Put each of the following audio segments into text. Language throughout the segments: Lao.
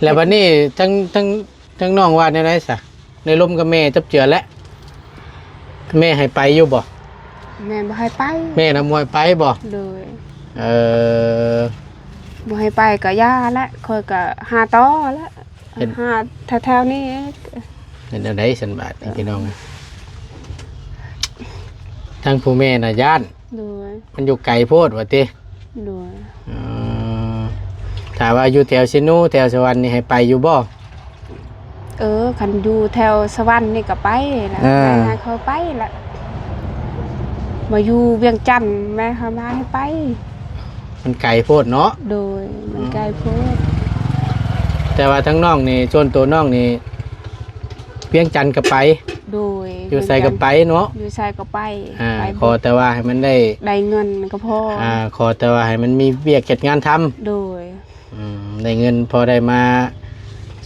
ແລ້ວບັດນີ້ທັງ ທັງ ທັງນ້ອງວ່າແນວໃດຊະ? ໄດ້ລົມກັບແມ່ຈັບເຈື່ອແລ້ວ ແມ່ໃຫ້ໄປຢູ່ບໍ່? ແມ່ບໍ່ໃຫ້ໄປ. ແມ່ນຳບໍ່ໃຫ້ໄປບໍ່? ໂດຍ. ເອີ ບໍ່ໃຫ້ໄປກໍຢ່າແຫຼະ ຂ້ອຍກໍຫາຕໍ່ແຫຼະ ເຮັດ ຫາແຖວໆນີ້. ເຮັດແນວໃດຊັ້ນບາດນີ້ ພີ່ນ້ອງ? ທາງຜູ້ແມ່ນະຢ້ານ. ໂດຍ. ມັນຢູ່ໄກໂພດວ່າຕິ? ໂດຍ. ເອີ ຖ້າວ່າຢູ່ແຖວເຊໂນ ແຖວສະຫວັນນີ້ໃຫ້ໄປຢູ່ບໍ່? ເອີ ຄັນຢູ່ແຖວສະຫວັນນີ້ກໍໄປລະ ເອີ ແມ່ໃຫ້ເຂົາໄປລະ. ມາຢູ່ວຽງຈັນແມ່ເຂົາບໍ່ໃຫ້ໄປ. ມັນໄກໂພດເນາະ? ໂດຍ ມັນໄກໂພດ. ອືມ ແຕ່ວ່າທາງນ້ອງນີ້ ສ່ວນໂຕນ້ອງນີ້ ວຽງຈັນກໍໄປ. ໂດຍ. ຢູ່ໃສກໍໄປເນາະ? ຢູ່ໃສກໍໄປ. ອ່າ ໄປ ຂໍແຕ່ວ່າໃຫ້ມັນໄດ້ ໄດ້ເງິນກໍພໍ. ອ່າ ຂໍແຕ່ວ່າໃຫ້ມັນມີວຽກເຮັດງານທຳ. ໂດຍ. ອືມ ໄດ້ເງິນພໍໄດ້ມາ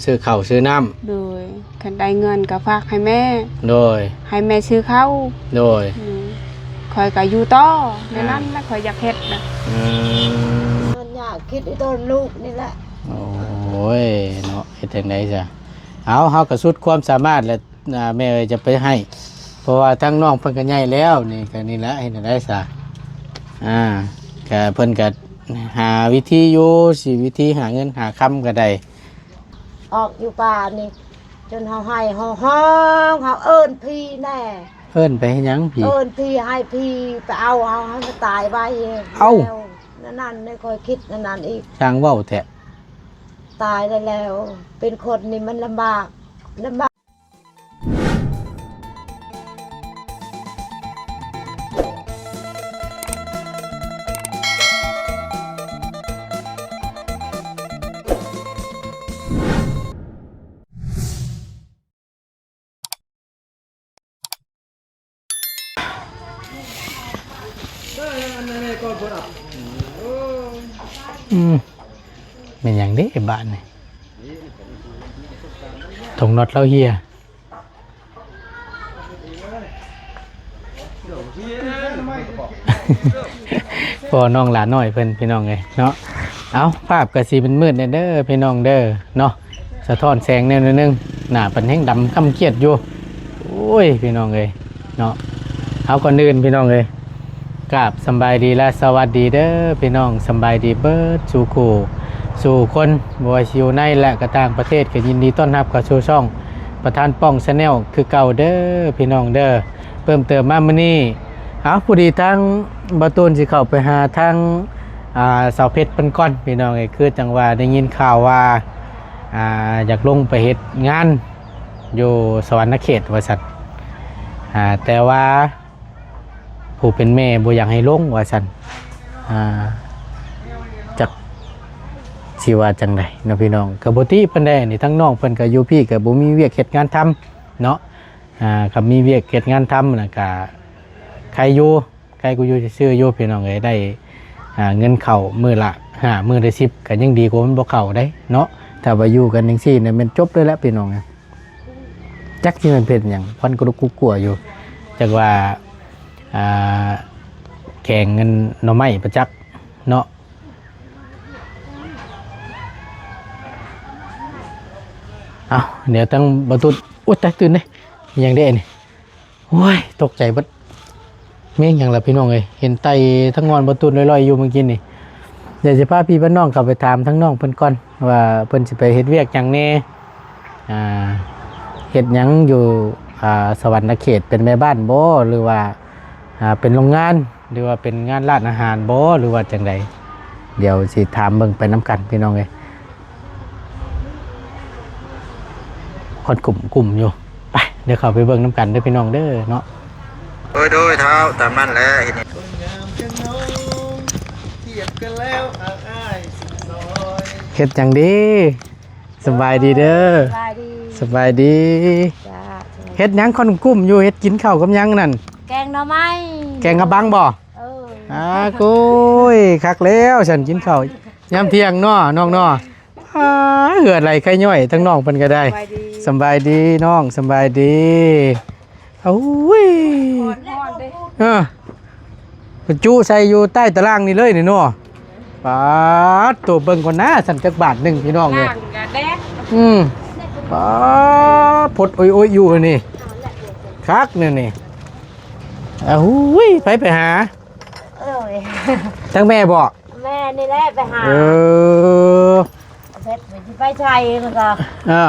ຊື້ເຂົ້າຊື້ນ້ຳ. ໂດຍ. ຄັນໄດ້ເງິນກໍຝາກໃຫ້ແມ່. ໂດຍ. ໃຫ້ແມ່ຊື້ເຂົ້າ. ໂດຍ. ອືມ ຂ້ອຍກໍຢູ່ຕໍ່ ອ່າ ໃນນັ້ນລະ ຂ້ອຍຢາກເຮັດນະ. ອືມ ມັນຍາກ ຄິດອີ່ຕົນລູກນີ້ແຫຼະ. ໂອ້ຍເນາະ ເຮັດຈັ່ງໃດຊະ? ເອົາ ເຮົາກໍສຸດຄວາມສາມາດແຫຼະ ອ່າ ແມ່ເອີຍຈະໄປໃຫ້ ເພາະວ່າທາງນ້ອງເພິ່ນກໍໃຫຍ່ແລ້ວ ນີ້ກໍນີ້ແຫຼະ ເຮັດຈັ່ງໃດຊະ? ອ່າ ກໍເພິ່ນກໍຫາວິທີຢູ່ ຊິວິທີຫາເງິນຫາຄຳກໍໄດ້ ອອກຢູ່ປ່ານີ້ ຈົນເຮົາໄຫ້ເຮົາຮ້ອງ ເຮົາເອີ້ນຜີແດ່. ເອີ້ນໄປເຮັດຫຍັງຜີ? ເອີ້ນຜີໃຫ້ຜີໄປເອົາເຮົາ ໃຫ້ມັນຕາຍໄວ. ເອົ້າ ແລ້ວນັ້ນໆ ຂ້ອຍຄິດນັ້ນໆອີກ. ຊ່າງເວົ້າແທ້. ຕາຍແລ້ວ ເປັນຄົນນີ້ມັນລຳບາກ ລຳບາກ. ອືມ ແມ່ນຫຍັງເດ້ບາດນີ້? ຖົງນັອດລາວເຮ່ຍ. ພໍ່ນ້ອງຫຼານ້ອຍເພິ່ນ ພີ່ນ້ອງເອີຍເນາະ. ເອົ້າ ພາບກໍຊິມືດໆແດ່ເດີພີ່ນ້ອງເດີເນາະ ສະທ້ອນແສງແນວໜຶ່ງ ໜ້າເພິ່ນແຮງດຳຄ້ຳຄຽດຢູ່. ໂອ້ຍ ພີ່ນ້ອງເອີຍເນາະ. ເອົາ ກ່ອນອື່ນ ພີ່ນ້ອງເອີຍ ກາບສຳບາຍດີ ແລະ ສະຫວັດດີເດີພີ່ນ້ອງ. ສຳບາຍດີເບິດສູ່ຄູ່ສູ່ຄົນ ບໍ່ວ່າຊິຢູ່ໃນ ແລະ ກໍຕ່າງປະເທດ ກໍຍິນດີຕ້ອນຮັບເຂົ້າສູ່ຊ່ອງປະທານປ້ອງ Channel ຄືເກົ່າເດີພີ່ນ້ອງເດີ. ເພີ່ມເຕີມມາມື້ນີ້ ເອົ້າ ພໍດີທາງບ່າວຕູນຊິເຂົ້າໄປຫາທາງ ອ່າ ສາວເພັດເພິ່ນກ່ອນ ພີ່ນ້ອງເອີຍ. ຄືຈັ່ງວ່າໄດ້ຍິນຂ່າວວ່າ ອ່າ ຢາກລົງໄປເຮັດງານຢູ່ສະຫວັນນະເຂດວ່າຊັ້ນ ອ່າ ແຕ່ວ່າ ຜູ້ເປັນແມ່ບໍ່ຢາກໃຫ້ລົງວ່າຊັ້ນ. ອ່າ ຈັກຊິວ່າຈັ່ງໃດເນາະພີ່ນ້ອງ. ກໍບໍ່ຕິປານໃດນີ້ ທາງນ້ອງເພິ່ນກໍຢູ່ພີ້ ກໍບໍ່ມີວຽກເຮັດງານທຳເນາະ. ອ່າ ຄັນມີວຽກເຮັດງານທຳນະ ກໍໃຄຢູ່ ໃຄກວ່າຢູ່ຊື່ໆຢູ່ພີ່ນ້ອງເອີຍ. ໄດ້ ອ່າ ເງິນເຂົ້າມື້ລະຫ້າ ມື້ລະສິບ ກໍຍັງດີກວ່າມັນບໍ່ເຂົ້າເດ້ເນາະ. ຖ້າວ່າຢູ່ກັນຈັ່ງຊີ້ນະ ແມ່ນຈົບເລີຍແຫຼະພີ່ນ້ອງ. ຈັກຊິແມ່ນເປັນຫຍັງ ຄວັນກະລຸກກຸກົວຢູ່ ຈັກວ່າ ອ່າ ແກງອັນໜໍ່ໄມ້ປະຈັກເນາະ. ເອົ້າ ດຽວຕັ້ງບໍ່ຕຸດ ໂອ້ຍ ຕາຍ ຕື່ນເດ້. ຫຍັງເດ້ນີ້? ໂອ້ຍ ຕົກໃຈເບິດ. ແມ່ນຫຍັງລະພີ່ນ້ອງເອີຍ ເຫັນໄຕ່ທັງງອນບໍ່ຕຸນລອຍໆຢູ່ມື້ກີ້ນີ້. ດຽວຊິພາພີ່ພານ້ອງເຂົ້າໄປຖາມທາງນ້ອງເພິ່ນກ່ອນ ວ່າເພິ່ນຊິໄປເຮັດວຽກຫຍັງແດ່ ອ່າ ເຮັດຫຍັງຢູ່ ອ່າ ສະຫວັນນະເຂດ ເປັນແມ່ບ້ານບໍ່ ຫຼືວ່າ ອ່າ ເປັນໂຮງງານ ຫຼືວ່າເປັນງານຮ້ານອາຫານບໍ່ ຫຼືວ່າຈັ່ງໃດ? ດຽວຊິຖາມເບິ່ງໄປນຳກັນພີ່ນ້ອງເອີຍ. ຄວັນກຸ້ມໆຢູ່. ໄປ ດຽວເຂົ້າໄປເບິ່ງນຳກັນເດີພີ່ນ້ອງເດີເນາະ. ໂດຍໆ ທ້າວ ຕາມນັ້ນແຫຼະ. ເຮັດຫຍັງດີ? ສະບາຍດີເດີ. ສະບາຍດີ ສະບາຍດີ. ຈ້າ. ເຮັດຫຍັງຄວັນກຸ້ມຢູ່? ເຮັດກິນເຂົ້າກັບຫຍັງນັ້ນ? ແກງໜໍ່ໄມ້. ແກງກະບັງບໍ່? ເອີ. ອ່າ ໂອ້ຍ ຄັກແລ້ວ ສັນກິນເຂົ້າຍາມທ່ຽງເນາະ ນ້ອງເນາະ. ອ່າ ເຫື່ອໄຫຼໄຄຍ້ອຍ ທັງນ້ອງເພິ່ນກໍໄດ້. ສະບາຍດີ ສະບາຍດີນ້ອງ ສະບາຍດີ. ໂອ້ຍ ເອີ ໄປຈຸໃສ່ຢູ່ໃຕ້ຕາລ່າງນີ້ເລີຍນີ້ເນາະ. ປາດໂຕ ເບິ່ງກ່ອນນະ ສັນຈັກບາດໜຶ່ງພີ່ນ້ອງເອີຍ. ອືມ ປາດ ພົດໂອ້ຍໆຢູ່ນີ້ ຄັກແນວນີ້. ອ້າວ ຫຸ້ຍ ໃຜໄປຫາ? ໂອ້ຍ ທັງແມ່ບໍ? ແມ່ນີ້ແຫຼະໄປຫາ. ເອີ ເພັດຊິໄປໃສມັນກໍ ເອີ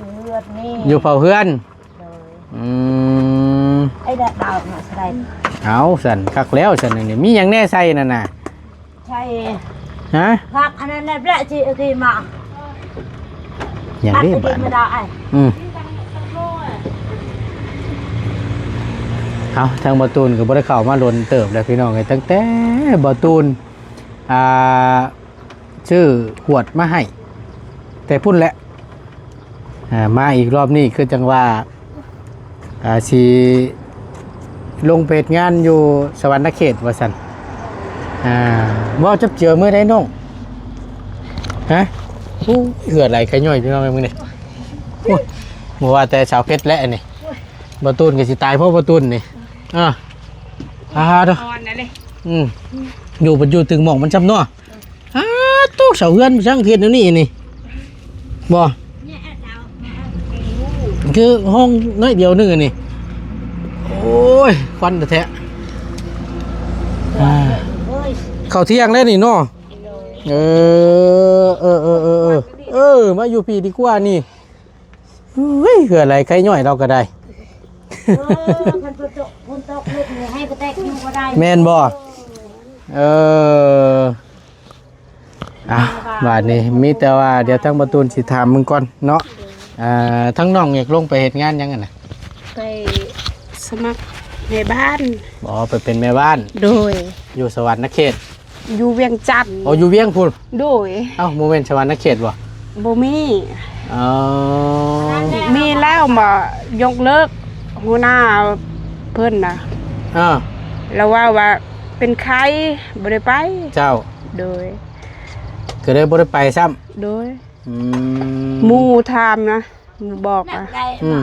ຢູ່ເຮືອນນີ້ ຢູ່ເຝົ້າເຮືອນ. ໂດຍ ອືມ ໄອ້ດາວມາໃສ່ ເອົາຊັ້ນ ຄັກແລ້ວຊັ້ນ. ນີ້ມີຫຍັງແດ່ໃສ່ນັ້ນນະ? ໃສ່ ຮະ? ຜັກອັນນັ້ນແຫຼະ ຊິເອົາທີ່ມາ ຫຍັງເດ້ບາດນີ້? ອືມ ເອົາ ທາງບ່າວຕູນກໍບໍ່ໄດ້ເຂົ້າມາດົນເຕີບແລ້ວ ພີ່ນ້ອງເອີຍ. ຕັ້ງແຕ່ບ່າວຕູນ ອ່າ ຊື້ຂວດມາໃຫ້ແຕ່ພຸ້ນແຫຼະ. ອ່າ ມາອີກລອບນີ້ຄືຈັ່ງວ່າ ອ່າ ຊິລົງໄປເຮັດງານຢູ່ສະຫວັນນະເຂດວ່າຊັ້ນ. ອ່າ ເວົ້າຈັບເຈືອມື້ໃດນ້ອງ? ຮະ? ໂອ້ຍ ເຫື່ອໄຫຼໄຄຍ້ອຍ ພີ່ນ້ອງເອີຍ ມື້ນີ້. ໂອ້ຍ ບໍ່ວ່າແຕ່ສາວເພັດແຫຼະນີ້ ບ່າວຕູນກໍຊິຕາຍເພາະບ່າວຕູນນີ້. ອ່າ ອ່າ ເດີ ອ່ອນນະເລີຍ. ອືມ ຢູ່ ຢູ່ຕຶງໝອງມັນຊ້ຳເນາະ. ອ້າ ໂຕ ເສົາເຮືອນຊ່າງເຮັດແນວນີ້ນີ້ ບໍ່ ຄືຫ້ອງນ້ອຍດຽວໜຶ່ງອັນນີ້. ໂອ້ຍ ຄວັນແທ້ໆ. ອ່າ ເຂົ້າທ່ຽງແລ້ວນີ້ເນາະ. ເອີ ເອີ ເອີ ເອີ ເອີ ເອີ ມາຢູ່ພີ້ດີກວ່ານີ້. ເຮີ້ຍ ເຫື່ອໄຫຼໄຄຍ້ອຍ ລາວກໍໄດ້. ເອີ ຄັນຝົນຕົກ ຝົນຕົກເຮັດໃຫ້ກະແຕກຢູ່ບໍ່ໄດ້ ແມ່ນບໍ່? ເອີ ເອີ ອ່ະ ບາດນີ້ມີແຕ່ວ່າ ດຽວທາງບ່າວຕູນຊິຖາມເບິ່ງກ່ອນເນາະ. ອ່າ ທາງນ້ອງຢາກລົງໄປເຮັດງານຫຍັງຫັ້ນນະ? ໄປສະໝັກແມ່ບ້ານ. ອໍ ໄປເປັນແມ່ບ້ານ. ໂດຍ ຢູ່ສະຫວັນນະເຂດ. ຢູ່ວຽງຈັນ. ອໍ ຢູ່ວຽງພຸ້ນ. ໂດຍ. ເອົ້າ ບໍ່ແມ່ນສະຫວັນນະເຂດບໍ່? ບໍ່ມີ. ອໍ ມີແລ້ວ ມາຍົກເລີກ ຫົວໜ້າເພິ່ນນະ. ເອີ ລາວເວົ້າວ່າເປັນໄຂ້ ບໍ່ໄດ້ໄປ. ເຈົ້າ. ໂດຍ. ກໍເລີຍບໍ່ໄດ້ໄປຊ້ຳ. ໂດຍ. ອືມ ໝູ່ຖາມນະ ໝູ່ບອກນະ. ອືມ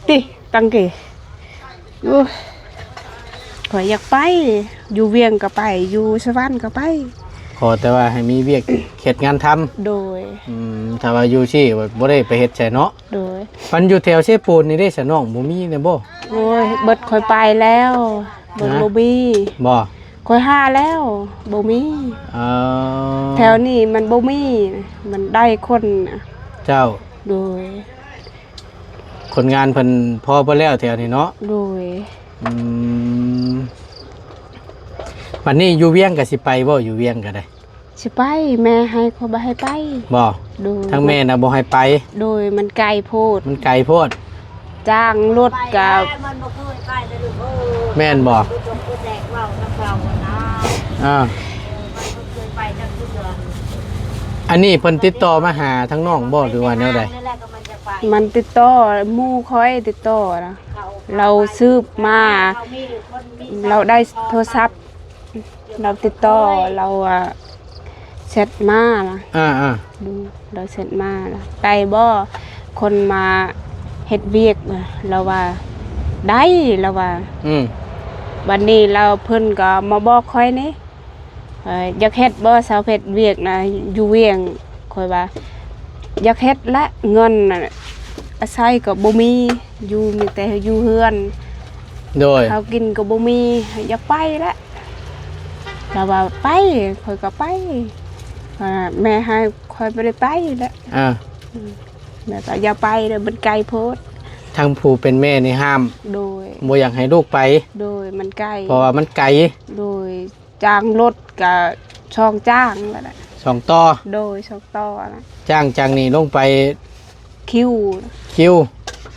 ຕິ ຕັ້ງເກ ໂອ້ຍ ຂ້ອຍຢາກໄປ ຢູ່ວຽງກໍໄປ ຢູ່ສະຫວັນກໍໄປ ຂໍແຕ່ວ່າໃຫ້ມີວຽກເຮັດງານທຳ. ໂດຍ. ອືມ ຖ້າວ່າຢູ່ຊີ້ບໍ່ໄດ້ໄປເຮັດໃສເນາະ. ໂດຍ. ຄັນຢູ່ແຖວເຊໂປນນີ້ເດ້ ສະນ້ອງບໍ່ມີແດ່ບໍ່? ໂອ້ຍ ເບິດຂ້ອຍໄປແລ້ວ ເບິດ ຮະ? ບໍ່ມີ. ບໍ່? ຂ້ອຍຫາແລ້ວ ບໍ່ມີ. ອໍ ແຖວນີ້ມັນບໍ່ມີ ມັນໄດ້ຄົນ. ເຈົ້າ. ໂດຍ. ຄົນງານເພິ່ນພໍເບິດແລ້ວແຖວນີ້ເນາະ. ໂດຍ. ອືມ ບັດນີ້ຢູ່ວຽງກໍຊິໄປບໍ່? ຢູ່ວຽງກໍໄດ້ ຊິໄປ ແມ່ໃຫ້ ຂ້ອຍບໍ່ໃຫ້ໄປ. ບໍ່? ໂດຍ. ທາງແມ່ນະບໍ່ໃຫ້ໄປ. ໂດຍ. ມັນໄກໂພດ. ມັນໄກໂພດ. ຈ້າງລົດກໍ ມັນບໍ່ເຄີຍໄປເດີລູກເອີຍ. ແມ່ນບໍ່? ບໍ່ຕ້ອງໄປແຕກເວົ້ານຳເຂົານະ. ອ່າ ເອີ ມັນບໍ່ເຄີຍໄປຈັກເທື່ອ. ອັນນີ້ເພິ່ນຕິດຕໍ່ມາຫາທາງນ້ອງບໍ່ ຫຼືວ່າແນວໃດ? ມັນຕິດຕໍ່ ໝູ່ຂ້ອຍຕິດຕໍ່ນະ ລາວສືບມາ ລາວໄດ້ໂທລະສັບ ລາວຕິດຕໍ່ ລາວ ອ່າ ແຊັດມານະ. ອ່າໆ ລາວແຊັດມານະ ໄດ້ບໍ່ ຄົນມາເຮັດວຽກນະ ລາວວ່າໄດ້ ລາວວ່າ. ອືມ ບັດນີ້ລາວ ເພິ່ນກໍມາບອກຂ້ອຍນີ້ ເອີ ຢາກເຮັດບໍ່ ສາວເພັດ ວຽກນະ ຢູ່ວຽງ? ຂ້ອຍວ່າ ຢາກເຮັດແຫຼະ ເງິນນະ ອາໄສກໍບໍ່ມີ ຢູ່ ມີແຕ່ຢູ່ເຮືອນ. ໂດຍ. ເຂົ້າກິນກໍບໍ່ມີ ຢາກໄປແຫຼະ. ລາວວ່າໄປ ຂ້ອຍກໍໄປ. ແມ່ໃຫ້ ຂ້ອຍບໍ່ໄດ້ໄປແຫຼະ. ອ່າ ອືມ ແລ້ວກໍຢ່າໄປເດີ ມັນໄກໂພດ. ທາງຜູ້ເປັນແມ່ນີ້ຫ້າມ. ໂດຍ. ບໍ່ຢາກໃຫ້ລູກໄປ. ໂດຍ. ມັນໄກ ເພາະວ່າມັນໄກ. ໂດຍ. ຈ້າງລົດກະສອງຈ້າງແລ້ວນະ ສອງຕໍ່. ໂດຍ ສອງຕໍ່ນະ ຈ້າງຈາກນີ້ລົງໄປຄິວ ຄິວ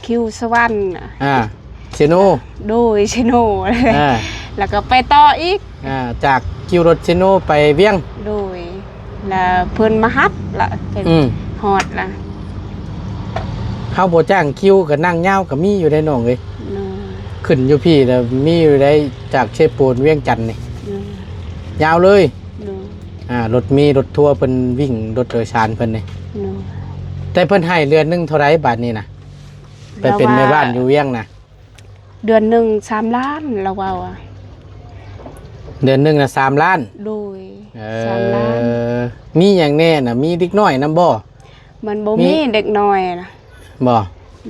ຄິວສະຫວັນນະ. ອ່າ ເຊໂນ. ໂດຍ ເຊໂນ. ອ່າ ແລ້ວກໍໄປຕໍ່ອີກ. ອ່າ ຈາກຄິວລົດເຊໂນໄປວຽງ. ໂດຍ. ແລ້ວເພິ່ນມາຮັບລະ ອືມ ຮອດລະ. ເຮົາບໍ່ຈ້າງຄິວກໍນັ່ງຍາວກໍມີຢູ່ເດ້ນ້ອງເອີຍ. ໂດຍ. ຂຶ້ນຢູ່ພີ້ລະມີຢູ່ໄດ໋ ຈາກເຊໂປນວຽງຈັນນີ້. ໂດຍ. ຍາວເລີຍ. ໂດຍ. ອ່າ ລົດມີລົດທົວເພິ່ນວິ່ງ ລົດໂດຍສານເພິ່ນນີ້. ໂດຍ. ແຕ່ເພິ່ນໃຫ້ເດືອນໜຶ່ງເທົ່າໃດບາດນີ້ນະ? ໄປເປັນແມ່ບ້ານຢູ່ວຽງນະ? ເດືອນໜຶ່ງສາມລ້ານ ລາວເວົ້າອະ. ເດືອນໜຶ່ງນະສາມລ້ານ? ໂດຍ. ເອີ ສາມລ້ານ. ມີຫຍັງແດ່ນະ? ມີເດັກນ້ອຍນຳບໍ່? ມັນບໍ່ມີ ມີເດັກນ້ອຍນະ. ບໍ່?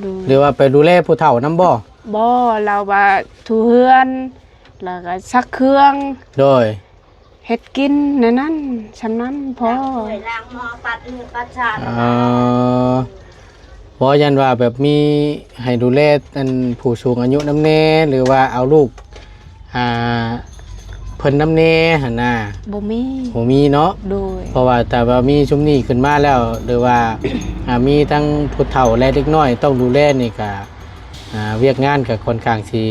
ໂດຍ. ຫຼືວ່າໄປດູແລຜູ້ເຖົ້ານຳບໍ່? ບໍ່, ລາວວ່າຖູເຮືອນ ແລ້ວກໍຊັກເຄື່ອງ. ໂດຍ. ເຮັດກິນແນວນັ້ນ ຊ່ຳນັ້ນພໍ. ລ້າງຖ້ວຍ ລ້າງໝໍ້ ປັດເຮືອນປັດຊານ. ເອີ ບໍ່ ຢ້ານວ່າແບບມີໃຫ້ດູແລອັນຜູ້ສູງອາຍຸນຳແດ່ ຫຼືວ່າເອົາລູກ ອ່າ ເພິ່ນນຳແດ່ຫັ້ນນະ. ບໍ່ມີ. ບໍ່ມີເນາະ. ໂດຍ. ເພາະວ່າຖ້າວ່າມີຊຸມນີ້ຂຶ້ນມາແລ້ວ ຫຼືວ່າ ອ່າ ມີທັງຜູ້ເຖົ້າ ແລະ ເດັກນ້ອຍຕ້ອງດູແລນີ້ກະ ອ່າ ວຽກງານກໍຄ່ອນຂ້າງຊິ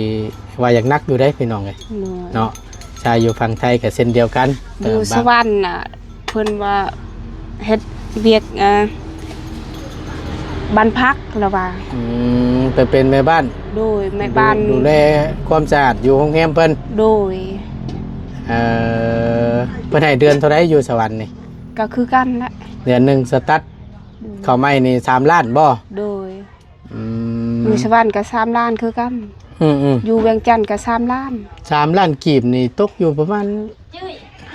ວ່າຢາກໜັກຢູ່ເດ້ພີ່ນ້ອງເອີຍ. ໂດຍ. ເນາະ ຊາຍຢູ່ຝັ່ງໄທກໍເຊັ່ນດຽວກັນ. ຢູ່ ເອີ ສະຫວັນນະ ເພິ່ນວ່າເຮັດວຽກ ອ່າ ບ້ານພັກລະວ່າ. ອືມ ໄປເປັນແມ່ບ້ານ. ໂດຍ. ແມ່ບ້ານ ດູ ດູແລຄວາມສະອາດຢູ່ໂຮງແຮມເພິ່ນ. ໂດຍ. ເອີ ເພິ່ນໃຫ້ເດືອນເທົ່າໃດຢູ່ສະຫວັນນີ້? ກໍຄືກັນແຫຼະ ເດືອນໜຶ່ງສະຕັດ. ໂດຍ. ເຂົ້າໃໝ່ນີ້ສາມລ້ານບໍ່? ໂດຍ. ອືມ ຢູ່ສະຫວັນກໍສາມລ້ານຄືກັນ. ອືມໆ ຢູ່ວຽງຈັນກໍສາມລ້ານ. ສາມລ້ານກີບນີ້ຕົກຢູ່ປະມານ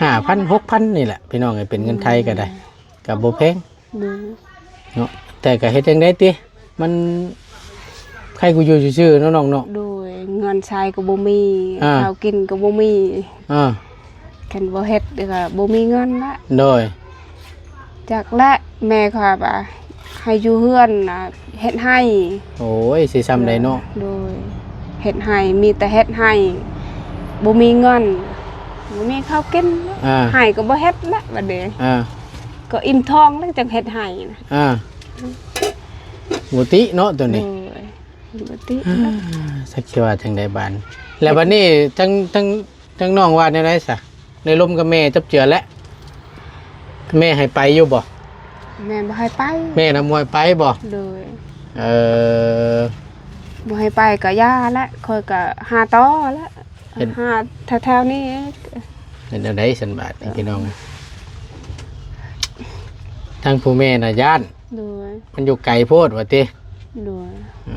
ຫ້າພັນ ຫົກພັນນີ້ແຫຼະພີ່ນ້ອງເອີຍ ເປັນເງິນໄທກໍໄດ້. ອືມ ກໍບໍ່ແພງ. ໂດຍ. ເນາະ ແຕ່ກໍເຮັດຈັ່ງໃດຕິ ມັນໃຄກວ່າຢູ່ຊື່ໆເນາະນ້ອງເນາະ. ໂດຍ. ເງິນໃຊ້ກໍບໍ່ມີ. ອ່າ ເຂົ້າກິນກໍບໍ່ມີ. ອ່າ ຄັນບໍ່ເຮັດກໍບໍ່ມີເງິນລະ. ໂດຍ. ຈັກແຫຼະ ແມ່ຂ້ອຍວ່າໃຫ້ຢູ່ເຮືອນນະ ເຮັດໄຮ່. ໂອ້ຍ ຊິຊ່ຳໃດເນາະ. ໂດຍ. ເຮັດໄຮ່ ມີແຕ່ເຮັດໄຮ່ ບໍ່ມີເງິນ ບໍ່ມີເຂົ້າກິນ. ອ່າ ໄຮ່ກໍບໍ່ເຮັດລະບັດນີ້. ອ່າ ກໍອີ່ມທ້ອງແລ້ວຈັ່ງເຮັດໄຮ່ນະ. ອ່າ ບໍ່ຕິເນາະໂຕນີ້. ໂດຍ. ບໍ່ຕິ. ອ່າ ຈັກຊິວ່າຈັ່ງໃດບາດ. ແລ້ວບັດນີ້ທັງ ທັງ ທັງນ້ອງວ່າແນວໃດຊະ? ໄດ້ລົມກັບແມ່ຈັບເຈືອແລ້ວ ແມ່ໃຫ້ໄປຢູ່ບໍ່? ແມ່ບໍ່ໃຫ້ໄປ. ແມ່ນຳບໍ່ໃຫ້ໄປບໍ່? ໂດຍ. ເອີ ບໍ່ໃຫ້ໄປກໍຢ່າແຫຼະ ຂ້ອຍກໍຫາຕໍ່ແຫຼະ. ເຮັດ ຫາແຖວໆນີ້. ເຮັດແນວໃດຊັ້ນບາດນີ້ ເອີ ພີ່ນ້ອງ? ທາງຜູ້ແມ່ນະຢ້ານ. ໂດຍ. ມັນຢູ່ໄກໂພດວ່າຕິ? ໂດຍ. ເອີ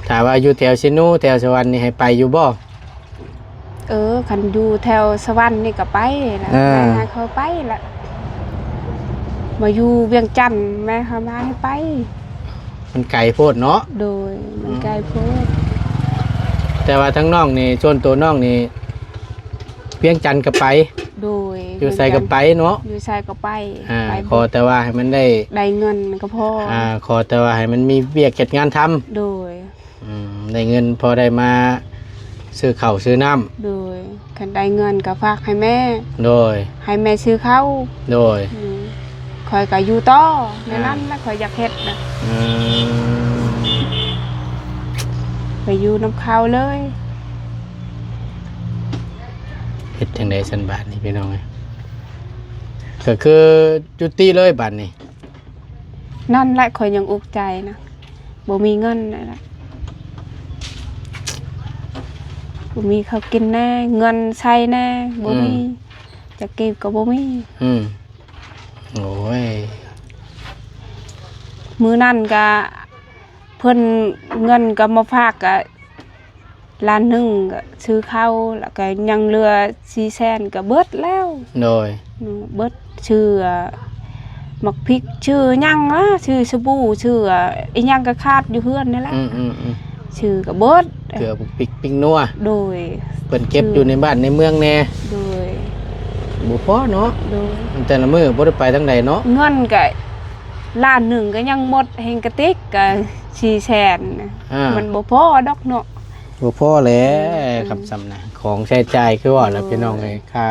ຖ້າວ່າຢູ່ແຖວເຊໂນ ແຖວສະຫວັນນີ້ໃຫ້ໄປຢູ່ບໍ່? ເອີ ຄັນຢູ່ແຖວສະຫວັນນີ້ກໍໄປລະ. ເອີ ໃຫ້ເຂົາໄປລະ. ມາຢູ່ວຽງຈັນ ແມ່ເຂົາມາໃຫ້ໄປ. ມັນໄກໂພດເນາະ. ໂດຍ. ມັນໄກໂພດ. ອືມ ແຕ່ວ່າທາງນ້ອງນີ້ ສ່ວນໂຕນ້ອງນີ້ ວຽງຈັນກໍໄປ. ໂດຍ. ຢູ່ໃສກໍໄປເນາະ. ຢູ່ໃສກໍໄປ. ອ່າ ໄປ ຂໍແຕ່ວ່າໃຫ້ມັນໄດ້ ໄດ້ເງິນກໍພໍ. ອ່າ ຂໍແຕ່ວ່າໃຫ້ມັນມີວຽກເຮັດງານທຳ. ໂດຍ. ອືມ ໄດ້ເງິນພໍໄດ້ມາຊື້ເຂົ້າຊື້ນ້ຳ. ໂດຍ. ຄັນໄດ້ເງິນກໍຝາກໃຫ້ແມ່. ໂດຍ. ໃຫ້ແມ່ຊື້ເຂົ້າ. ໂດຍ. ອືມ ຂ້ອຍກໍຢູ່ຕໍ່ ແນວນັ້ນລະ ອ່າ ຂ້ອຍຢາກເຮັດນະ. ອືມ ໄປຢູ່ນຳເຂົາເລີຍ. ເຮັດຈັ່ງໃດຊັ້ນບາດນີ້ພີ່ນ້ອງເອີຍ? ກໍຄືຢຸດຕິເລີຍບາດນີ້. ນັ້ນແຫຼະ ຂ້ອຍຍັງອຸກໃຈນະ ບໍ່ມີເງິນນັ້ນແຫຼະ ບໍ່ມີເຂົ້າກິນແດ່ ເງິນໃຊ້ແດ່ ບໍ່ມີ. ອືມ ຈັກກີບກໍບໍ່ມີ. ອືມ ໂອ້ຍ ມື້ນັ້ນກະເພິ່ນເງິນກໍມາຝາກ ກະ ລ້ານໜຶ່ງກໍຊື້ເຂົ້າ ແລ້ວກໍຍັງເຫຼືອສີ່ແສນ ກໍເບິດແລ້ວ. ໂດຍ. ອືມ ເບິດ ຊື້ໝາກພິກ ຊື້ຫຍັງລະ ຊື້ສະບູ ຊື້ອີ່ຫຍັງກໍຂາດຢູ່ເຮືອນນີ້ແຫຼະ. ອືມໆ ຊື້ກໍເບິດ ເກືອ ໝາກພິກ ພິກນົວ. ໂດຍ. ເພິ່ນເກັບຢູ່ໃນບ້ານໃນເມືອງແດ່. ໂດຍ. ບໍ່ພໍເນາະ. ໂດຍ. ແຕ່ລະມື້ບໍ່ໄດ້ໄປທາງໃດເນາະ. ເງິນກໍລ້ານໜຶ່ງກໍຍັງໝົດ ແຮ່ງກະຕິກກໍສີ່ແສນ. ອ່າ ມັນບໍ່ພໍດອກເນາະ. ບໍ່ພໍແຫຼະ. ອືມ ຄຳສ່ຳນະ ຂອງໃຊ້ຈ່າຍຄືວ່າແຫຼະ ໂດຍ ພີ່ນ້ອງເອີຍ ຄ່າ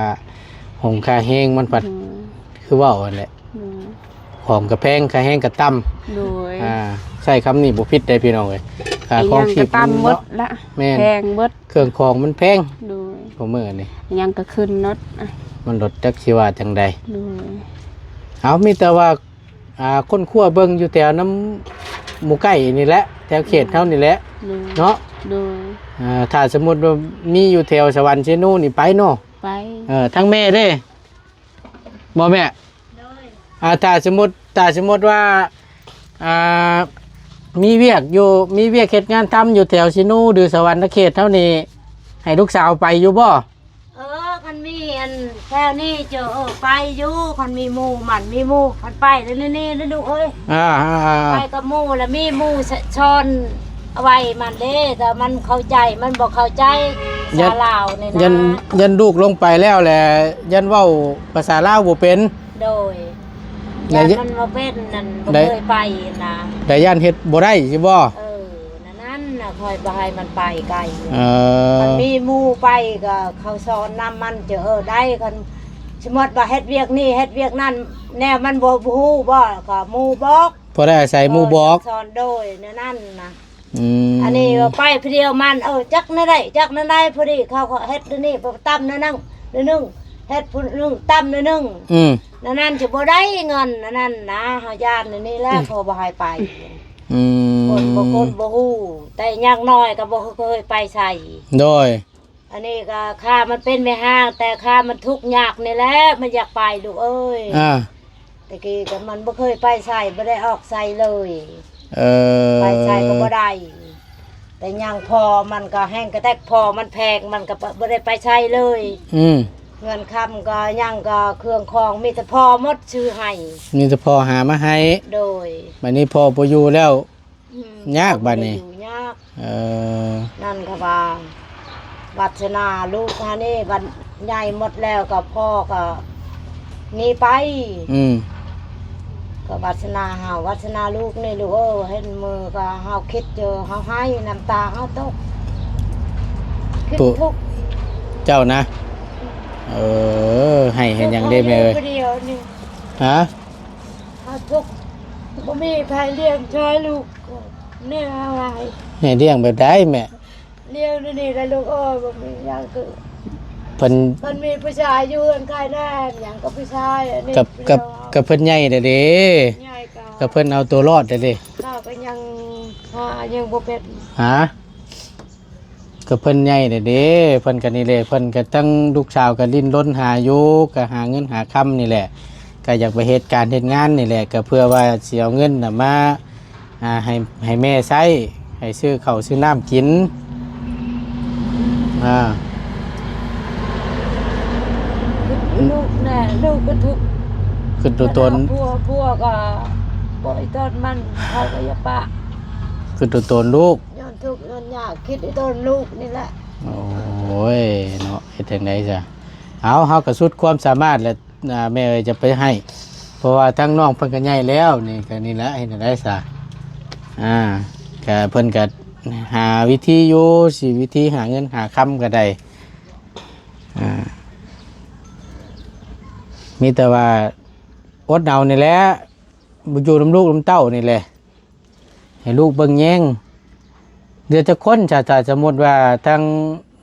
ຫົງຄ່າແຮງມັນພັດ ອືມ ຄືເວົ້າຫັ້ນແຫຼະ. ໂດຍ. ຂອງກໍແພງ ຄ່າແຮງກໍຕ່ຳ. ໂດຍ. ອ່າ ໃຊ້ຄຳນີ້ບໍ່ຜິດເດ້ພີ່ນ້ອງເອີຍ ຄ່າຄອງຊີບ ອີ່ຫຍັງກໍຕ່ຳໝົດລະ. ແມ່ນ ແພງເບິດ ເຄື່ອງຂອງມັນແພງ. ໂດຍ. ຊຸມື້ນີ້ຫຍັງກໍຂຶ້ນໝົດ ມັນລົດ ຈັກຊິວ່າຈັ່ງໃດ. ໂດຍ. ເອົາ ມີແຕ່ວ່າ ອ່າ ຄົ້ນຄວ້າເບິ່ງຢູ່ແຖວນຳໝູ່ໃກ້ນີ້ແຫຼະ ແຖວເຂດເຮົານີ້ແຫຼະ. ໂດຍ. ເນາະ. ໂດຍ. ອ່າ ຖ້າສົມມຸດວ່າມີຢູ່ແຖວສະຫວັນເຊໂນນີ້ໄປເນາະ. ໄປ. ເອີ ທາງແມ່ເດ້ ບໍ່ແມ່? ໂດຍ. ອ່າ ຖ້າສົມມຸດ ຖ້າສົມມຸດວ່າ ອ່າ ມີວຽກຢູ່ ມີວຽກເຮັດງານທຳຢູ່ແຖວເຊໂນ ຫຼື ສະຫວັນນະເຂດເຮົານີ້ ໃຫ້ລູກສາວໄປຢູ່ບໍ່? ເອີ ຄັນມີອັນ ແຖວນີ້ເຈົ້າ ເອີ ໄປຢູ່ ຄັນມີໝູ່ມັນ ມີໝູ່ມັນໄປແລ້ວນີ້ ນີ້ລູກເອີຍ ອ່າ ໄປກັບໝູ່ ແລ້ວມີໝູ່ສ- ສອນເອົາໄວ້ມັນເດ້ ແຕ່ມັນເຂົ້າໃຈ ມັນບໍ່ເຂົ້າໃຈ ພາສາລາວນີ້ນະ ຢ້ານ ຢ້ານລູກລົງໄປແລ້ວແຫຼະ ຢ້ານເວົ້າພາສາລາວບໍ່ເປັນ ໂດຍ ແລະ ຢ້ານມັນບໍ່ເປັນນັ້ນ ບໍ່ເຄີຍໄປນະ ແລະ ຢ້ານເຮັດບໍ່ໄດ້ຊິບໍ່? ເອີ ນັ້ນນະ ຂ້ອຍບໍ່ໃຫ້ມັນໄປໄກ ເອີ ຄັນມີໝູ່ໄປກໍເຂົາສອນນຳມັນ ເຈົ້າ ເອີ ໄດ້ ຄັນສົມມຸດວ່າເຮັດວຽກນີ້ເຮັດວຽກນັ້ນ ແນວມັນບໍ່ ບໍ່ຮູ້ບໍ່ ກໍໝູ່ບອກ ພໍໄດ້ອາໄສໝູ່ບອກ ເອີ ສອນ ໂດຍ ແນວນັ້ນນະ ອືມ ອັນນີ້ວ່າໄປຜູ້ດຽວມັນ ເອີ ຈັກແນວໃດ ຈັກແນວໃດ ພໍດີເຂົາກໍເຮັດແນວນີ້ ຕຳແນວນັ້ນ ແນວໜຶ່ງ ເຮັດຜູ້ໜຶ່ງ ຕຳແນວໜຶ່ງ ອືມ ແນວນັ້ນຈະບໍ່ໄດ້ເງິນ ແນວນັ້ນນະ ເຮົາຢ້ານແນວນີ້ແຫຼະ ອືມ ເຂົາບໍ່ໃຫ້ໄປ ອືມ ຄົນບໍ່ ຄົນບໍ່ຮູ້ ແຕ່ຢ່າງໜ້ອຍກໍບໍ່ເຄີຍໄປໃສ ໂດຍ ອັນນີ້ກໍຂ້າມັນເປັນແມ່ຮ້າງ ແຕ່ຂ້າມັນທຸກຍາກນີ້ແຫຼະ ມັນຢາກໄປລູກເອີຍ ອ່າ ແຕ່ກີ້ກໍມັນບໍ່ເຄີຍໄປໃສ ບໍ່ໄດ້ອອກໃສເລີຍ ເອີ ໄປໃສກໍບໍ່ໄດ້ ແຕ່ຍັງພໍ່ມັນກໍແຮງກະແຕັກ ພໍ່ມັນແພງ ມັນກໍບໍ່ໄດ້ໄປໃສເລີຍ ອືມ ເຮືອນຄຳກໍຍັງ ກໍເຄື່ອງຂອງມີແຕ່ພໍ່ໝົດຊື້ໃຫ້ ມີແຕ່ພໍ່ຫາມາໃຫ້ ໂດຍ ບັດນີ້ພໍ່ບໍ່ຢູ່ແລ້ວ ອືມ ຍາກບັດນີ້ ຢູ່ຍາກ ເອີ ນັ້ນກໍວ່າ ວາດສະໜາລູກຫານີ້ ບັດໃຫຍ່ໝົດແລ້ວກໍພໍ່ກໍໜີໄປ ອືມ ກໍວາດສະໜາເຮົາ ວາດສະໜາລູກນີ້ລູກເອີຍ ເຫັນມື້ກໍເຮົາຄິດຢູ່ ເຮົາໄຫ້ ນ້ຳຕາເຮົາຕົກ ຄິດທຸກ ເຈົ້ານະ ເອີ ໄຫ້ເຮັດຫຍັງເດ້ແມ່ເອີຍ ຢູ່ຜູ້ດຽວນີ້ ຮະ? ເຮົາທຸກ ບໍ່ມີໃຜລ້ຽງຊ່ອຍລູກ ແນວອາໄລ ໃຫ້ລ້ຽງແບບໃດແມ່? ລ້ຽງນີ້ແຫຼະລູກເອີຍ ບໍ່ມີຫຍັງຄື ເພິ່ນ ມັນມີຜູ້ຊາຍຢູ່ເຮືອນຂາຍແດ່ ຫຍັງກັບຜູ້ຊາຍ ອັນນີ້ ກັບ ກັບ ກັບເພິ່ນໃຫຍ່ແລ້ວເດ້ ໃຫຍ່ກໍ ກັບເພິ່ນເອົາຕົວລອດແລ້ວເດ້ ເຮົາກໍຍັງຫາຍັງບໍ່ເປັນ ຫາ ກໍເພິ່ນໃຫຍ່ແລ້ວເດ້ ເພິ່ນກໍນີ້ແຫຼະ ເພິ່ນກໍທັງລູກສາວກໍດີ້ນລົນຫາຢູ່ ກໍຫາເງິນຫາຄຳນີ້ແຫຼະ ກໍຢາກໄປເຮັດການເຮັດງານນີ້ແຫຼະ ກໍເພື່ອວ່າຊິເອົາເງິນນະມາ ອ່າ ໃຫ້ ໃຫ້ແມ່ໃຊ້ ໃຫ້ຊື້ເຂົ້າຊື້ນ້ຳກິນ ອ່າ ລູກແນ່ ລູກກໍທຸກ ຄິດຕົວຕົນ ຄັນເອົາຜົວ ຜົວກໍບໍ່ອີ່ຕົນມັນ ເຂົາກໍຢ່າປະ ຄິດຕົວຕົນລູກ ຍ້ອນທຸກຍ້ອນຍາກ ຄິດອີ່ຕົນລູກນີ້ແຫຼະ ໂອ້ຍເນາະ ເຮັດຈັ່ງໃດຊະ ເອົາ ເຮົາກໍສຸດຄວາມສາມາດແຫຼະ ອ່າ ແມ່ເອີຍຈະໄປໃຫ້ ເພາະວ່າທາງນ້ອງເພິ່ນກໍໃຫຍ່ແລ້ວ ນີ້ກໍນີ້ແຫຼະ ເຮັດຈັ່ງໃດຊະ ອ່າ ກໍເພິ່ນກໍຫາວິທີຢູ່ ຊິວິທີຫາເງິນຫາຄຳກໍໄດ້ ອ່າ ມີແຕ່ວ່າອົດເອົານີ້ແຫຼະ ຢູ່ນຳລູກນຳເຕົ້ານີ້ແຫຼະ ໃຫ້ລູກເບິ່ງແຍງ ເຫຼືອຈັກຄົນ ຖ້າ ຖ້າສົມມຸດວ່າທາງ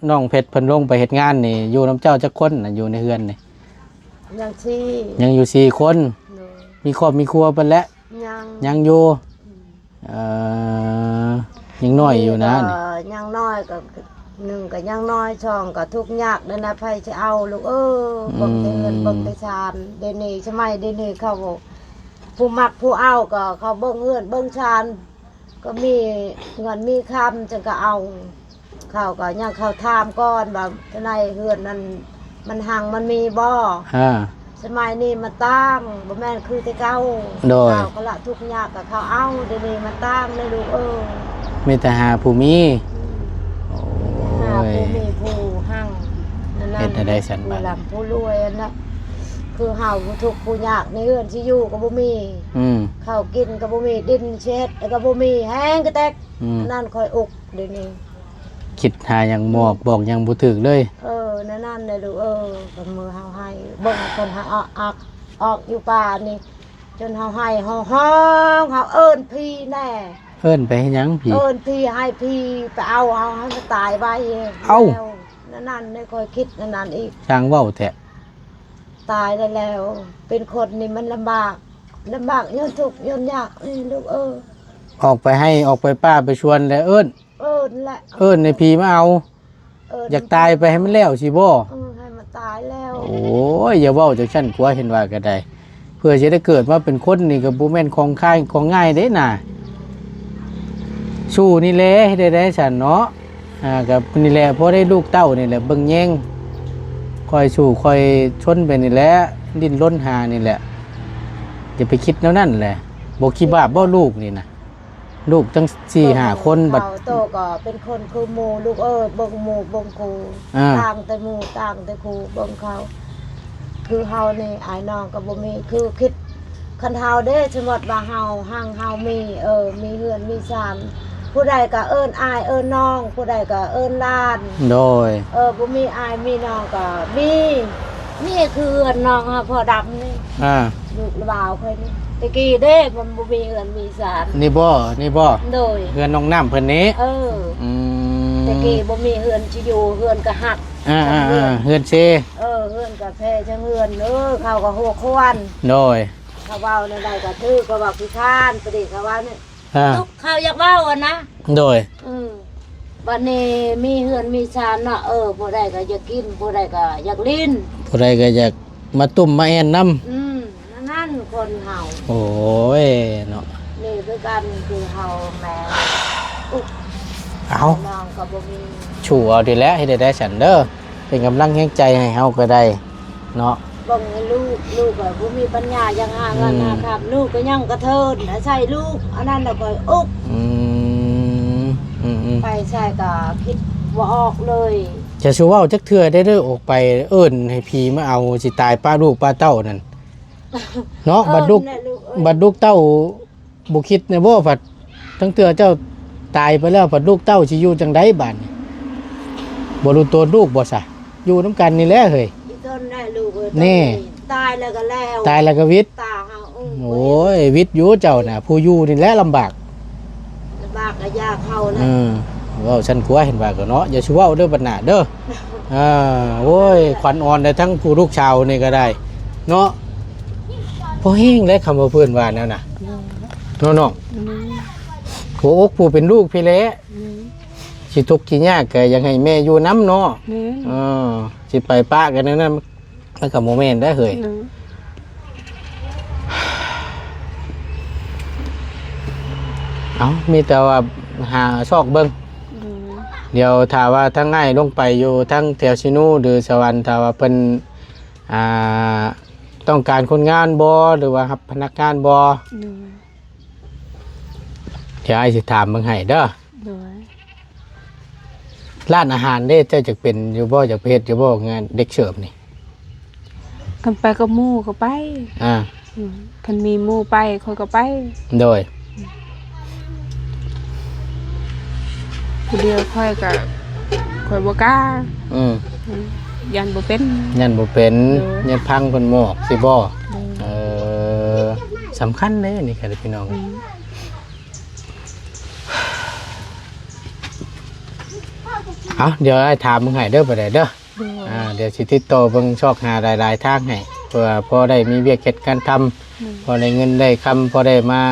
ນ້ອງເພັດເພິ່ນລົງໄປເຮັດງານນີ້ ຢູ່ນຳເຈົ້າຈັກຄົນນະ ຢູ່ໃນເຮືອນນີ້? ຍັງສີ່ ຍັງຢູ່ສີ່ຄົນ ໂດຍ ມີຄອບມີຄົວເບິດແລ້ວ? ຍັງ ຍັງຢູ່ ອືມ ເອີ ຍັງນ້ອຍຢູ່ນະ ນີ້ກໍຍັງນ້ອຍ ກໍ ໜຶ່ງກໍຍັງນ້ອຍ ສອງກໍທຸກຍາກແລ້ວນະ ໃຜຊິເອົາລູກເອີຍ ອືມ ເບິ່ງແຕ່ເຮືອນເບິ່ງແຕ່ຊານ ດຽວນີ້ສະໄໝດຽວນີ້ເຂົາ ຜູ້ມັກຜູ້ເອົາກໍເຂົາເບິ່ງເຮືອນເບິ່ງຊານ ກໍມີເງິນມີຄຳຈັ່ງກໍເອົາ ເຂົາກໍຍັງເຂົາຖາມກ່ອນວ່າ ທາງໃນເຮືອນນັ້ນມັນຮັ່ງມັນມີບໍ່ ອ່າ ສະໄໝນີ້ມັນຕ່າງ ບໍ່ແມ່ນຄືແຕ່ເກົ່າ ໂດຍ ເຂົາກໍລະທຸກຍາກກໍເຂົາເອົາ ດຽວນີ້ມັນຕ່າງເລີຍລູກເອີຍ ມີແຕ່ຫາຜູ້ມີ ອືມ ໂອ້ຍ ມີແຕ່ຫາຜູ້ມີຜູ້ຮັ່ງ ນັ້ນ ເຮັດແນວໃດຊັ້ນ ຜູ້ ບາດ ລ່ຳຜູ້ລວຍຫັ້ນນະ ຄືເຮົາຜູ້ທຸກຜູ້ຍາກໃນເຮືອນຊິຢູ່ກໍບໍ່ມີ ອືມ ເຂົ້າກິນກໍບໍ່ມີ ດິນຊິເຮັດກໍບໍ່ມີ ແຮງກະແຕັກ ອືມ ນັ້ນຂ້ອຍອຸກດຽວນີ້ ຄິດຫາຫຍັງບອກ ອືມ ບອກຫຍັງບໍ່ຖືກເລີຍ ເອີ ແນວນັ້ນແຫຼະລູກເອີຍ ກໍມື້ເຮົາໄຫ້ ເບິ່ງຄົນເຮົາອອກ ອອກຢູ່ປ່ານີ້ ຈົນເຮົາໄຫ້ ເຮົາຮ້ອງ ເຮົາເອີ້ນຜີແດ່ ເອີ້ນໄປເຮັດຫຍັງຜີ? ເອີ້ນຜີ ໃຫ້ຜີໄປເອົາເຮົາ ໃຫ້ມັນຕາຍໄວ ເອົ້າ ແລ້ວ ແນວນັ້ນ ຂ້ອຍຄິດແນວນັ້ນອີກ ຊ່າງເວົ້າແທ້ ຕາຍແລ້ວ ແລ້ວເປັນຄົນນີ້ມັນລຳບາກ ລຳບາກຍ້ອນທຸກຍ້ອນຍາກນີ້ລູກເອີຍ ອອກໄປໄຮ່ ອອກໄປປ່າໄປສວນແລ້ວເອີ້ນ ເອີ້ນແຫຼະ ເອີ້ນໃຫ້ຜີມາເອົາ ເອີ້ນ ຢາກຕາຍໄປໃຫ້ມັນແລ້ວຊິບໍ່? ເອີ ໃຫ້ມັນຕາຍແລ້ວ ໂອ້ຍ ຢ່າເວົ້າຈັ່ງຊັ້ນ ຜົວເຫັນວ່າກໍໄດ້ ເພື່ອຊິໄດ້ເກີດມາເປັນຄົນນີ້ກໍບໍ່ແມ່ນຂອງຄາຍຂອງງ່າຍເດ້ນະ ສູ້ນີ້ແຫຼະ ເຮັດໄດ້ໃດຊັ້ນເນາະ ອ່າ ກໍນີ້ແຫຼະ ພໍໄດ້ລູກເຕົ້ານີ້ແຫຼະ ເບິ່ງແຍງ ຄ່ອຍສູ້ຄ່ອຍຊົນໄປນີ້ແຫຼະ ດີ້ນລົນຫານີ້ແຫຼະ. ຢ່າໄປຄິດແນວນັ້ນແຫຼະ. ບໍ່ຂີ້ບາບບໍ່ລູກນີ້ນະ? ລູກຕັ້ງສີ່ຫ້າຄົນ ບັດ ເຂົາໂຕກໍເປັນຄົນຄືໝູ່ ລູກເອີຍ ເບິ່ງໝູ່ເບິ່ງຄູ່ ອ່າ ຕ່າງແຕ່ໝູ່ຕ່າງແຕ່ຄູ່ ເບິ່ງເຂົາ. ຄືເຮົານີ້ອ້າຍນ້ອງກໍບໍ່ມີ ຄືຄິດ ຄັນເຮົາເດ້ ສົມມຸດວ່າເຮົາຮັ່ງເຮົາມີ ເອີ ມີເຮືອນມີຊານ ຜູ້ໃດກໍເອີ້ນອ້າຍເອີ້ນນ້ອງ ຜູ້ໃດກໍເອີ້ນຫຼານ ໂດຍ ເອີ ບໍ່ມີອ້າຍມີນ້ອງກໍມີ. ນີ້ຄືເຮືອນນ້ອງເຮົາ ພໍ່ດຳນີ້ ອ່າ ລູກລາວຂ້ອຍນີ້ ແຕ່ກີ້ເດ້ ມັນບໍ່ມີເຮືອນມີຊານ. ນີ້ບໍ່? ນີ້ບໍ່? ໂດຍ ເຮືອນນ້ອງນ້ຳເພິ່ນນີ້. ເອີ ອືມ ແຕ່ກີ້ບໍ່ມີເຮືອນຊິຢູ່ ເຮືອນກໍຫັກ ອ່າ ເຮືອນ ເຮືອນເຊ ເອີ ເຮືອນກໍແພ ຈັ່ງເຮືອນ ເອີ ເຂົາກໍຫົວຂວັນ ໂດຍ ເຂົາເວົ້າແນວໃດກໍຖືກ ເຂົາເວົ້າຂີ້ຄ້ານ ປະເດກເຂົາເວົ້ານີ້ ອ່າ ຕຸກເຂົາຢາກເວົ້າຫັ້ນນະ ໂດຍ ເອີ ບັດນີ້ມີເຮືອນມີຊານເນາະ ເອີ ຜູ້ໃດກໍຢາກກິນ ຜູ້ໃດກໍຢາກຫຼິ້ນ ຜູ້ໃດກໍຢາກມາຕຸ້ມມາແອ່ນນຳ ອືມ ນັ້ນຄົນເຮົາ ໂອ້ຍເນາະ ນີ້ຄືກັນ ຄືເຮົາແມ່ ອຸ໊ຍ ເອົ້າ ນ້ອງກໍບໍ່ມີ ສູ້ເອົານີ້ແຫຼະ ເຮັດໄດ້ຊັ້ນເດີ ເປັນກຳລັງແຮງໃຈໃຫ້ເຮົາກໍໄດ້ ເນາະ ເບິ່ງໃຫ້ລູກ ລູກກໍບໍ່ມີປັນຍາຢາກຫາເງິນ ອືມ ຫາຄຳ ລູກກໍຍັງກະເທີນ ອາໄສລູກ ອັນນັ້ນລະຂ້ອຍອຸກ ອືມ ອືມໆ ໄປໃສກໍຄິດບໍ່ອອກເລີຍ. ຈະສູ່ເວົ້າຈັກເທື່ອໄດ້ເດີ ອອກໄປເອີ້ນໃຫ້ຜີມາເອົາ ຊິຕາຍປະລູກປະເຕົ້ານັ້ນ ເນາະ ບັດລູກ ເອີ້ນແຫຼະລູກເອີຍ ບັດລູກເຕົ້າ ບໍ່ຄິດແດ່ບໍ່ ພັດ ຕັ້ງເທື່ອເຈົ້າຕາຍໄປແລ້ວ ພັດລູກເຕົ້າຊິຢູ່ຈັ່ງໃດບາດນີ້ ບໍ່ຮູ້ໂຕນລູກບໍ່ຊະ ຢູ່ນຳກັນນີ້ແຫຼະເຮີ້ຍ ອີ່ຕົນແຫຼະລູກເອີຍ ນີ້ ຕາຍແລ້ວກໍແລ້ວ ຕາຍແລ້ວກໍວິດ ຕາເຮົາ ໂອ້ຍ ວິດຢູ່ເຈົ້ານະ ຜູ້ຢູ່ນີ້ແຫຼະລຳບາກ ລຳບາກກໍຢາກເຮົາແຫຼະ ເອີ ເວົ້າຊັ້ນກວ່າ ເຫັນວ່າກໍເນາະ ຢ່າຊິເວົ້າເດີບັດໜ້າເດີ ອ່າ ໂອ້ຍ ຂວັນອ່ອນໄດ້ທັງຜູ້ລູກສາວນີ້ກໍໄດ້ເນາະ ພໍແຮງແຫຼະ ຄຳວ່າເພິ່ນວ່າແນວນະ ເນາະນ້ອງ ອືມ ຫົວອົກຜູ້ເປັນລູກພີ້ແຫຼະ ອືມ ຊິທຸກຊິຍາກກໍຢາກໃຫ້ແມ່ຢູ່ນຳເນາະ ແມ່ນ ເອີ ຊິໄປປະກັນແນວນັ້ນ ມັນກໍບໍ່ແມ່ນໄດ໋ເຮີ້ຍ ໂດຍ ເອົ້າ ມີແຕ່ວ່າຫາຊອກເບິ່ງ ໂດຍ ດຽວຖ້າວ່າທາງອ້າຍລົງໄປຢູ່ທາງແຖວຊີນູ ຫຼື ສະຫວັນ ຖ້າວ່າເພິ່ນ ອ່າ ຕ້ອງການຄົນງານບໍ່ ຫຼືວ່າຮັບພະນັກງານບໍ່ ໂດຍ ດຽວອ້າຍຊິຖາມເບິ່ງໃຫ້ເດີ ໂດຍ ຮ້ານອາຫານເດ້ ເຈົ້າຢາກເປັນຢູ່ບໍ່ ຢາກໄປເຮັດຢູ່ບໍ່ ງານເດັກເສີບນີ້ ຄັນໄປກັບໝູ່ກໍໄປ ອ່າ ອືມ ຄັນມີໝູ່ໄປຂ້ອຍກໍໄປ ໂດຍ ຜູ້ດຽວຂ້ອຍກໍ ຂ້ອຍບໍ່ກ້າ ອືມ ອືມ ຢ້ານບໍ່ເປັນ ຢ້ານບໍ່ເປັນ ໂດຍ ຢ້ານພັງເພິ່ນໝອກຊິບໍ່ ໂດຍ ເອີ ສຳຄັນເດ້ນີ້ກໍໄດ້ພີ່ນ້ອງ ອືມ ເອົ້າ ດຽວອ້າຍຖາມເບິ່ງໃຫ້ເດີ ບໍ່ໄດ້ເດີ ໂດຍ ອ່າ ດຽວຊິຕິດຕໍ່ເບິ່ງຊອກຫາຫຼາຍໆທາງໃຫ້ ເພື່ອພໍໄດ້ມີວຽກເຮັດງານທຳ ໂດຍ ພໍໄດ້ເງິນໄດ້ຄຳ ພໍໄດ້ມາ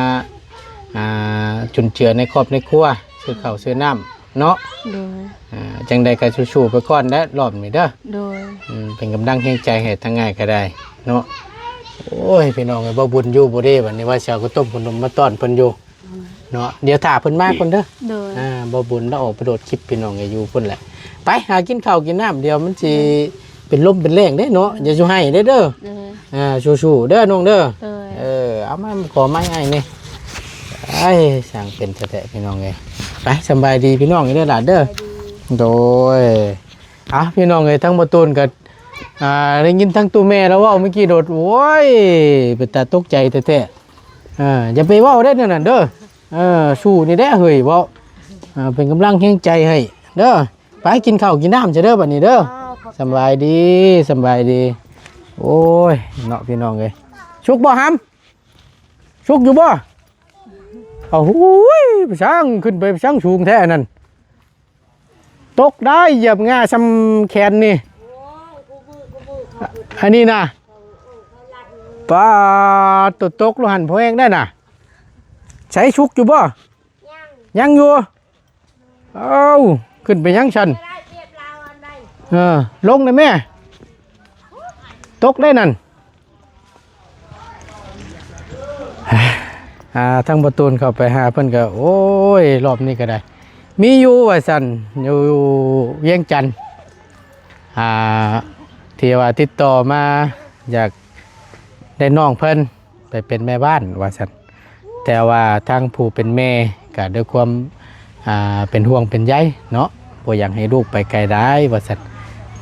ອ່າ ຈຸນເຈືອໃນຄອບໃນຄົວ ຊື້ເຂົ້າ ອືມ ຊື້ນ້ຳເນາະ ໂດຍ ອ່າ ຈັ່ງໃດກໍສູ້ໆໄປກ່ອນແຫຼະ ລອບນີ້ເດີ ໂດຍ ອືມ ເປັນກຳລັງແຮງໃຈໃຫ້ທາງອ້າຍກໍໄດ້ເນາະ ໂອ້ຍ ພີ່ນ້ອງເອີຍ ບໍ່ບຸນຢູ່ບໍ່ເດ້ ບັດນີ້ວ່າຊິເອົາເຂົ້າຕົ້ມຂະໜົມມາຕ້ອນເພິ່ນຢູ່ ເນາະ ດຽວຖ້າເພິ່ນມາກ່ອນເດີ ໂດຍ ອ່າ ບໍ່ບຸນລາວອອກໄປໂດດຄລິບ ພີ່ນ້ອງເອີຍ ຢູ່ພຸ້ນແຫຼະ ໄປຫາກິນເຂົ້າກິນນ້ຳ ດຽວມັນຊິ ໂດຍ ເປັນລົມເປັນແລ້ງເດ້ເນາະ ໂດຍ ຢ່າສູ່ໄຫ້ເດ້ເດີ ໂດຍ ອ່າ ສູ້ໆເດີນ້ອງເດີ ໂດຍ ເອີ ເອົາມາຂໍໄມ້ອ້າຍແດ່ ໄອ້ ຊ່າງເປັນແທ້ໆ ພີ່ນ້ອງເອີຍ ໄປ ສຳບາຍດີພີ່ນ້ອງເດີຫຼານເດີ ສະບາຍດີ ໂດຍ ອ່ະ ພີ່ນ້ອງເອີຍ ທາງບໍ່ຕູນກໍ ອ່າ ໄດ້ຍິນທາງຕູ້ແມ່ລາວເວົ້າເມື່ອກີ້ໂດດ ໂອ້ຍ ເປັນຕາຕົກໃຈແທ້ໆ ເອີ ຢ່າໄປເວົ້າເດ້ແນວນັ້ນເດີ ເອີ ສູ້ນີ້ແຫຼະເຮີ້ຍ ເວົ້າ ເອີ ເປັນກຳລັງແຮງໃຈໃຫ້ເດີ ໄປກິນເຂົ້າກິນນ້ຳຊະເດີບັດນີ້ເດີ ອໍ ຂອບໃຈ ສຳບາຍດີ ສຳບາຍດີ ໂອ້ຍ ເນາະ ພີ່ນ້ອງເອີຍ ສຸກບໍ່ຫຳ ສຸກຢູ່ບໍ່ ເອົາ ຫູຍ ໄປຊ່າງ ຂຶ້ນໄປຊ່າງສູງແທ້ອັນນັ້ນ ຕົກໄດ້ ຢຽບງ່າຊ່ຳແຂນນີ້ ອັນນີ້ນະ ປາດ ຕົກໂລດຫັ້ນ ພໍແຮງໄດ້ນະ ໃສ ສຸກຢູ່ບໍ່ ຍັງ ຍັງຢູ່ ເອົ້າ ຂຶ້ນໄປຫຍັງຊັ້ນ ເອີ ລົງໄດ້ແມ່ ຕົກໄດ້ນັ້ນ ອ່າ ທາງບໍ່ຕູນເຂົ້າໄປຫາເພິ່ນກໍ ໂອ້ຍ ລອບນີ້ກໍໄດ້ ມີຢູ່ວ່າຊັ້ນ ຢູ່ວຽງຈັນ ອ່າ ທີ່ວ່າຕິດຕໍ່ມາ ຢາກໄດ້ນ້ອງເພິ່ນໄປເປັນແມ່ບ້ານວ່າຊັ້ນ, ແຕ່ວ່າທາງຜູ້ເປັນແມ່ກໍດ້ວຍຄວາມ ອ່າ ເປັນຫ່ວງເປັນໃຍເນາະ, ບໍ່ຢາກໃຫ້ລູກໄປໄກຫຼາຍວ່າຊັ້ນ.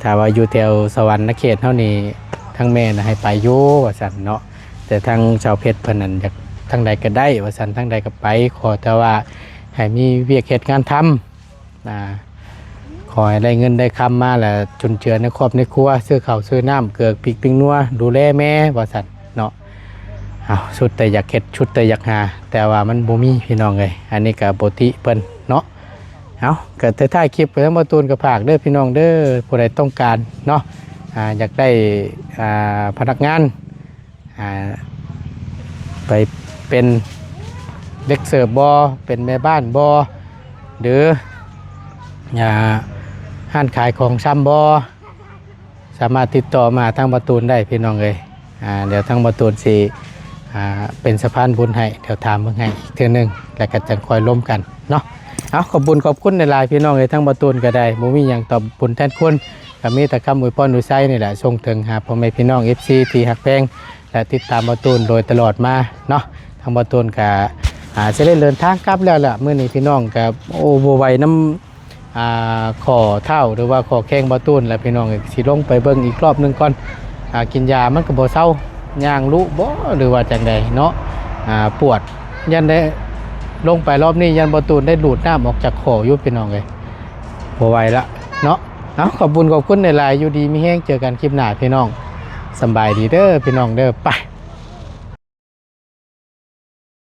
ຖ້າວ່າຢູ່ແຖວສະຫວັນນະເຂດເຮົານີ້ ທາງແມ່ນະໃຫ້ໄປຢູ່ວ່າຊັ້ນເນາະ, ແຕ່ທາງສາວເພັດເພິ່ນນັ້ນຢາກທາງໃດກໍໄດ້ວ່າຊັ້ນ, ທາງໃດກໍໄປ, ຂໍແຕ່ວ່າໃຫ້ມີວຽກເຮັດງານທຳ ອ່າ ຂໍໃຫ້ໄດ້ເງິນໄດ້ຄຳມາ ແລ້ວຈຸນເຈືອໃນຄອບໃນຄົວ, ຊື້ເຂົ້າຊື້ນ້ຳ ເກືອ ພິກ ປິງນົວ ດູແລແມ່ວ່າຊັ້ນເນາະ. ເອົາ ສຸດແຕ່ຢາກເຮັດ ສຸດແຕ່ຢາກຫາ, ແຕ່ວ່າມັນບໍ່ມີ ພີ່ນ້ອງເອີຍ. ອັນນີ້ກໍບໍ່ຕິເພິ່ນເນາະ. ເອົາ ກໍທ້າຍໆຄລິບ ທາງບ່າວຕູນກໍຝາກເດີພີ່ນ້ອງເດີ, ຜູ້ໃດຕ້ອງການເນາະ ອ່າ ຢາກໄດ້ ອ່າ ພະນັກງານ ອ່າ ໄປເປັນເດັກເສີບບໍ່ ເປັນແມ່ບ້ານບໍ່ ຫຼື ອ່າ ຮ້ານຂາຍຂອງຊຳບໍ່ ສາມາດຕິດຕໍ່ມາຫາທາງບ່າວຕູນໄດ້ພີ່ນ້ອງເອີຍ. ອ່າ ດຽວທາງບ່າວຕູນຊິ ອ່າ ເປັນສະພານບຸນໃຫ້, ດຽວຖາມເບິ່ງໃຫ້ອີກເທື່ອໜຶ່ງ ແລ້ວກໍຈັ່ງຄ່ອຍລົມກັນເນາະ. ເອົາ ຂອບບຸນຂອບຄຸນຫຼາຍໆ ພີ່ນ້ອງເອີຍ, ທາງບ່າວຕູນກໍໄດ້ບໍ່ມີຫຍັງຕອບບຸນແທນຄຸນ, ກໍມີແຕ່ຄຳອວຍພອນອວຍໄຊນີ້ແຫຼະ ສົ່ງເຖິງຫາພໍ່ແມ່ພີ່ນ້ອງ ເອັຟຊີ ທີ່ຮັກແພງ ແລະ ຕິດຕາມບ່າວຕູນໂດຍຕະຫຼອດມາເນາະ. ທາງບ່າວຕູນກະ ອ່າ ຊິໄດ້ເດີນທາງກັບແລ້ວລະ ມື້ນີ້ພີ່ນ້ອງກະ ໂອ້ ບໍ່ໄຫວນຳ ອ່າ ຂໍ້ເທົ້າ ຫຼືວ່າຂໍ້ແຂ້ງບ່າວຕູນລະ ພີ່ນ້ອງເອີຍ. ຊິລົງໄປເບິ່ງອີກລອບໜຶ່ງກ່ອນ, ອ່າ ກິນຢາມັນກໍບໍ່ເຊົາ, ຍ່າງລຸບໍ ຫຼືວ່າຈັ່ງໃດເນາະ. ອ່າ ປວດ ຢ້ານໄດ້ລົງໄປລອບນີ້ ຢ້ານບ່າວຕູນໄດ້ດູດນ້ຳອອກຈາກຂໍ້ຢູ່ ພີ່ນ້ອງເອີຍ. ບໍ່ໄຫວລະເນາະ. ເອົາ ຂອບບຸນຂອບຄຸນຫຼາຍໆ, ຢູ່ດີມີແຮງ, ເຈີກັນຄລິບໜ້າ ພີ່ນ້ອງ. ສຳບາຍດີເດີ ພີ່ນ້ອງເດີ. ໄປ